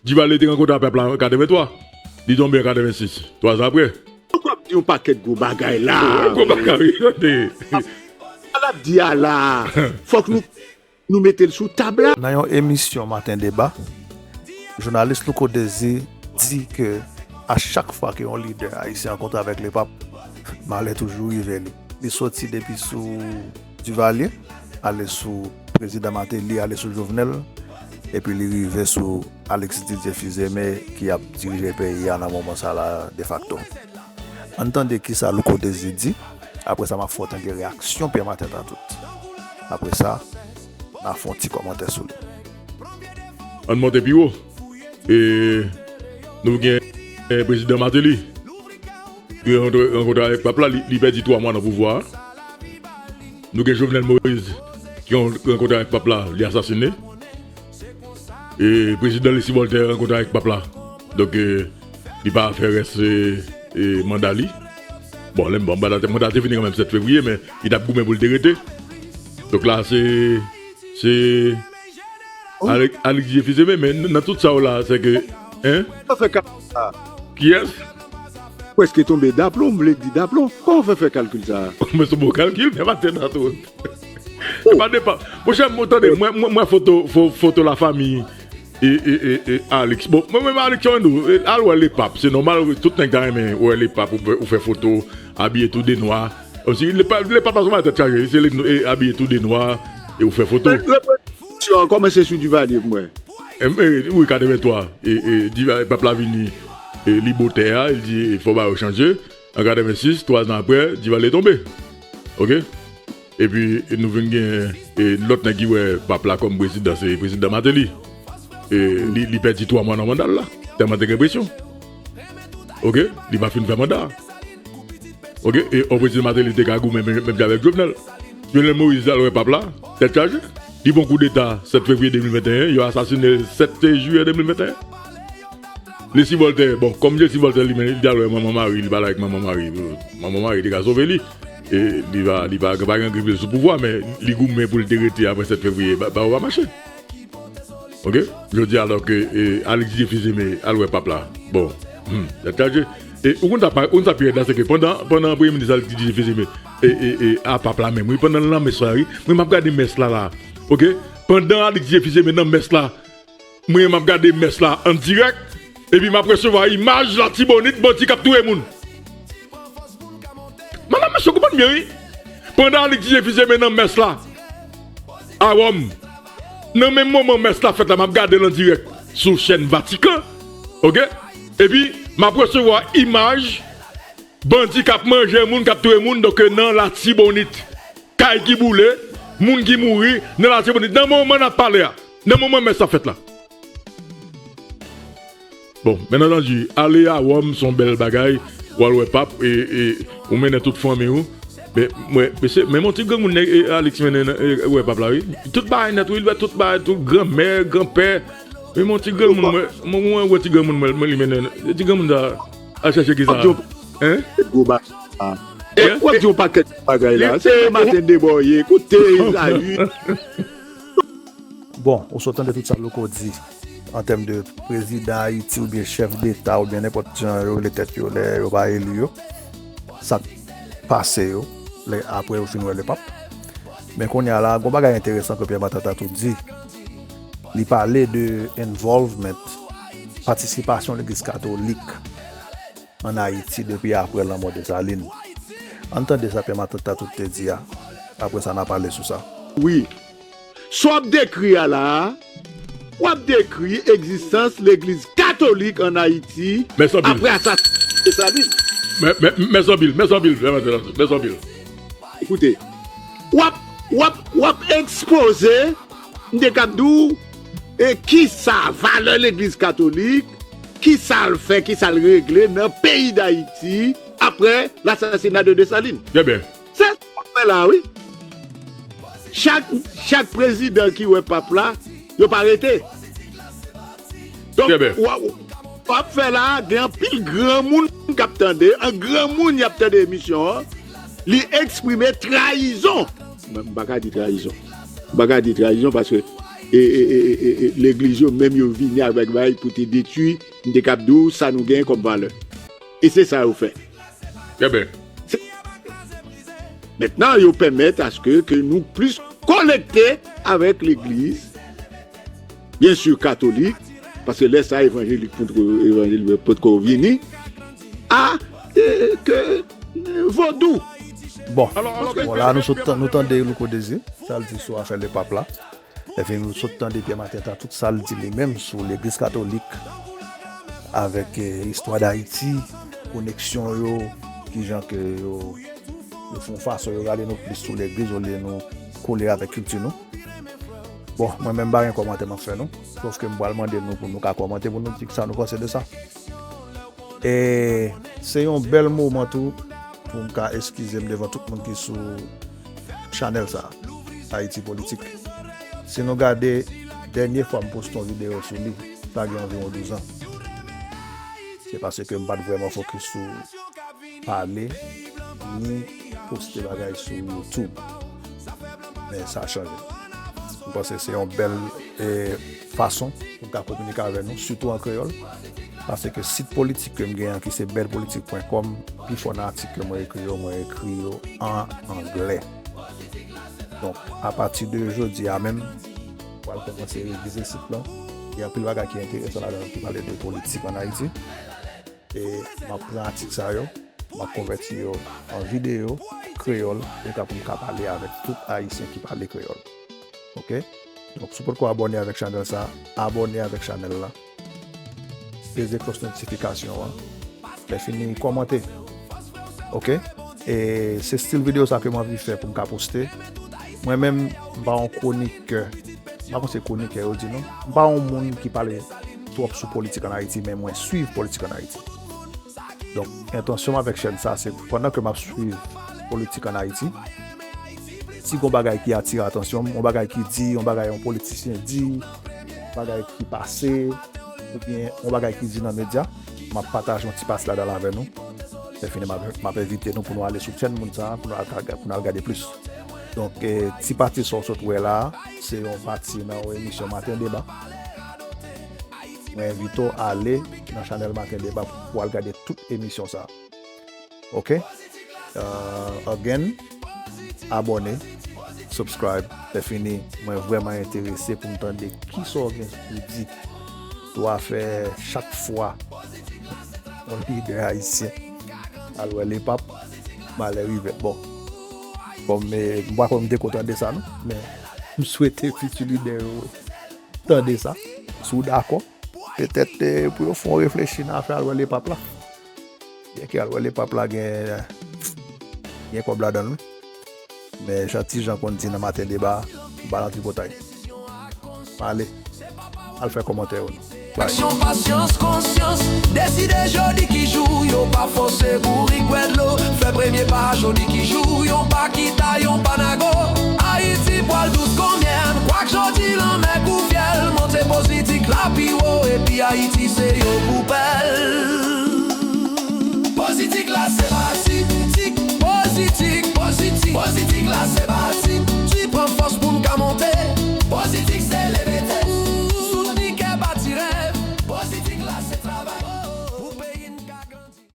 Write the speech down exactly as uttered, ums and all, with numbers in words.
Duvalier te rankontre ak pèp la an katrevenntwa. Li tonbe an katrevensis. Twa zan apre. Ou ap di yon pakèt gwo bagay la. Gwo bagay, wi, tande. Sa l ap di a la, fòk nou, nou mete l sou tab la. Nan yon emisyon Maten Deba, jounalis Louko Désir di ke a chak fwa ke yon lidè ayisyen rankontre avèk Lepap, malè toujou rive li. Li soti depi sou Duvalier, ale sou prezidan Martelly, ale sou Jovenel, epi li rive sou Alexis Didier Fils-Aimé ki ap dirije peyi a nan moman sa la defakto. Ann tande kisa Louko Désir di, apre sa m ap fè w tande reyaksyon Pierre Martin Tatout. Apre sa, n a fè yon ti kòmantè sou li. Ann monte pi wo. E nou gen, eh, prezidan Martelly. Li rankontre, rankontre avèk pèp la, li, li pèdi twa mwa nan pouvwa a. Nou gen Jovenel Moïse ki rankontre avèk pèp la, li asasine. E prezidan Leslie Voltaire rankontre avèk pèp la. Donk, eh, li pa fè rès, eh, eh, manda li. Bon, lè m, bon, manda, manda te fini kanmenm sèt fevriye, men li t ap goumen pou l te rete. Donk la, se, se Alix, Alix Didier Fils-Aimé, men nan tout sa w la, se ke, hein? Kiyès? Prèske tonbe daplon, m vle di daplon. Kòman w fè fè kalkil sa a? Men se bon kalkil, men pa tèt atò. E pa depa. Monchè, m tande, mwen, mwen, mwen foto, fo-, foto lafanmi e, e, e, e Alix. Bon, mwen menm Alix, yon nou, e, al wè Lepap. Se nòmal, tout nèg ta renmen wè Lepap, ou, ou fè foto, abiye tou de nwa. Osi, Lepap, Lepap pa sèlman tèt chaje, se le, e, abiye tou de nwa, e ou fè foto. Men, repozisyon an kòmanse sou Duvalier pou mwen. E, e, wi, katrevenntwa, e, e, Duvalier, pèp la vini, e, li bo tè a, li di, e, fò bagay yo chanje. An katrevensis, twa zan apre, Duvalier tonbe. Oke? Epi, nou vin gen, e, lòt nèg ki wè pèp la kòm prezidan, se prezidan Martelly. E, li, li pèdi twa mwa nan manda l la, tèlman te gen presyon. Oke? Li pa fin fè manda a. Oke? E, o prezidan Martelly te ka goumen menm, menm jan avèk Jovenel. Jovenel Moïse al wè pèp la, tèt chaje. Li pran koudeta sèt fevriye de mil venteyen, yo asasine l sèt jiyè de mil venteyen. Leslie Voltaire, bon, kòm Leslie Voltaire li menm, li t al wè manman mari, li pale avèk manman mari. Manman mari te ka sove li. E li pa, li pa, pa gen anpil sou pouvwa, men li goumen pou l te rete apre sèt fevriye. Ba, ba, yo pa mache. Oke? Jodi a, alò ke, e, Alix Didier Fils-Aimé al wè pèp la. Bon, hmm, tèt chaje. E ou konn sa, ou konn sa pi rèd la, se ke pandan, pandan premye minis Alix Didier Fils-Aimé, e, e, e, a pèp la menm, wi, pandan l nan mès la, wi, mwen m ap gade mès la, la. Oke? Pandan Alix Didier Fils-Aimé nan mès la, mwen, m ap gade mès la an dirèk, epi m ap resevwa imaj Latibonit, bandi k ap touye moun. Madanm, mesye, konprann byen, wi. Pandan Alix Didier Fils-Aimé nan mès la, a Wòm, nan menm moman mès la fèt la, m ap gade l an dirèk sou chèn Vatikan, oke? Epi, m ap resevwa imaj bandi k ap manje moun, k ap touye moun, donk, nan Latibonit. Kay ki boule, moun ki mouri nan Latibonit. Nan moman n ap pale a, nan moman mès la fèt la. Bon, byen antandi, ale a Wòm se yon bèl bagay, w al wè pap, e, e, ou mennen tout fanmi w. Men, mwen, mesye, menm yon ti granmoun nèg, e, Alix mennen, e, wè pap la, wi. Tout bagay nèt, wi, l wè tout bagay, tout granmè, granpè. Menm yon ti granmoun, mwen, mwen, mwen, wè ti granmoun, mwen, mwen, li mennen, ti granmoun sa, al chèche ki sa? Hein? Gwo bagay. E, w ap di yon pakèt bagay la. Se nan maten deba w ye. Koute, Ezayi. Bon, ou sot tande tout sa Louko di an tèm de prezidan Ayiti oubyen chèf deta oubyen nenpòt jan yo rele tèt yo lè yo pa eli yo. Sa k pase yo lè apre yo fin wè Lepap. Men kounye a la, gon bagay enteresan ke Pierre Martin Tatout di. Li pale de involvement, patisipasyon Legliz Katolik ann Ayiti depi apre lanmò Desalin. Ann tande sa Pierre Martin Tatout te di a. Apre sa, n a pale sou sa. Wi. Sa w ap dekri a la a, w ap dekri egzistans Legliz Katolik ann Ayiti apre asasinay Desalin. Mèsi anpil, mèsi anpil, mèsi anpil, Pierre Martin Tatout, mèsi anpil. Ekoute, w ap, w ap, w ap ekspoze, m te kab di w, e kisa valè Legliz Katolik, kisa l fè, kisa l regle nan peyi Dayiti apre lasasina de Desalin. Trè byen. Se sa w ap fè la, wi. Chak, chak prezidan ki wè pap la, yo pa rete. Donk, w ap, w ap fè la, gen anpil granmoun k ap tande, an granmoun y ap tande emisyon an, li eksprime trayizon. Mwen, m pa ka di trayizon. M pa ka di trayizon paske, e, e, e, e, e, legliz yo, menm yo vini avèk bagay pou te detwi, m te kab di w sa nou genyen kòm valè. E se sa yo fè. Trè byen. Mentnan, yo pèmèt aske ke nou plis konekte avèk legliz, byen si katolik, paske lè sa evanjelik potko, evanjelik potko vini, a e, ke e, vodou. Bon, bon la nou sot nou tande Louko Dezi, sa l di sou afè lepap la. Epi nou sot tande Pierre Mateta, tout sa l di li menm sou legliz katolik, avèk eh, istwa Dayiti, koneksyon yo, kijan ke yo, yo fè yon fason yo rale nou plis sou legliz olye nou kole avèk kilti nou. Bon, mwen menm pa gen kòmantè m ap fè non, sòf ke m pral mande nou pou nou ka kòmante pou nou di sa nou panse de sa. E se yon bèl moman tou pou m ka eskize m devan tout moun ki sou chanèl sa, Ayiti Politik. Si nou gade, dènye fwa m poste yon videyo sou li, sa gen anviwon douz an. Se paske m pa t vrèman fokis sou pale ni poste bagay sou YouTube. Men sa chanje. M panse se yon bèl e, fason pou m ka kominike avè nou, sitou an kreyòl. Paske sit politik ke m gen an ki se bèl politik pwen kòm, pifò nan atik ke mwen ekri yo, mwen ekri yo an anglè. Donk, apati de jodi a menm, m pral kòmanse revize sit lan. Gen anpil bagay ki enteresan ladan l ki pale de politik ann Ayiti. E m ap pran atik sa yo, m ap konvèti yo an videyo kreyòl, pou ka pou m ka pale avèk tout Ayisyen ki pale kreyòl. Oke? Donk, si w potko abòne avèk chanèl sa, abòne avèk chanèl la. Peze klòch notifikasyon an. Lè fini, kòmante. Oke? E se stil videyo sa ke m anvi fè pou m ka poste. Mwen menm, m pa yon kwonikè. M pa konn se kwonikè yo di non. M pa yon moun ki pale twòp sou politik ann Ayiti, men mwen swiv politik ann Ayiti. Donk, entansyon m avèk chèn sa, se pandan ke m ap swiv politik ann Ayiti, si gon bagay ki atire atansyon m, yon bagay ki di, yon bagay yon politisyen di, yon bagay ki pase, oubyen yon bagay ki di nan medya, m ap pataje yon ti pati ladan l avè nou. Lè fini, m ap, m ap envite nou pou nou ale sou chèn moun sa, pou nou al, pou nou al gade plis. Donk, eh, ti pati sa w sot wè la, se yon pati nan yon emisyon Maten Deba. Mwen envite w ale nan chanèl Maten Deba pou w al gade tout emisyon sa. Oke? Uh, again, abòne, subscribe. Lè fini, mwen vrèman enterese pou m tande kisa w gen pou di sou afè chak fwa yon lidè ayisyen al wè lepap, malè rive. Bon, kòm eh, m pa kwè m te ko tande sa non, men m swete fiti lidè yo tande sa, si w dakò. Petèt eh, pou yo fè yon reflechi nan afè al wè lepap la. Byenke al wè lepap la gen, gen kòb ladan l wi. Men jan ti jan konn di nan Maten Deba, m pa nan tripotay. M ale, al fè kòmantè yo non. Bye. Aksyon, pasyans, konsyans. Deside jodi ki jou, yo pa fòse bourik bwè dlo. Fè premye pa jodi ki jou, yon pa kita, yon pa nago.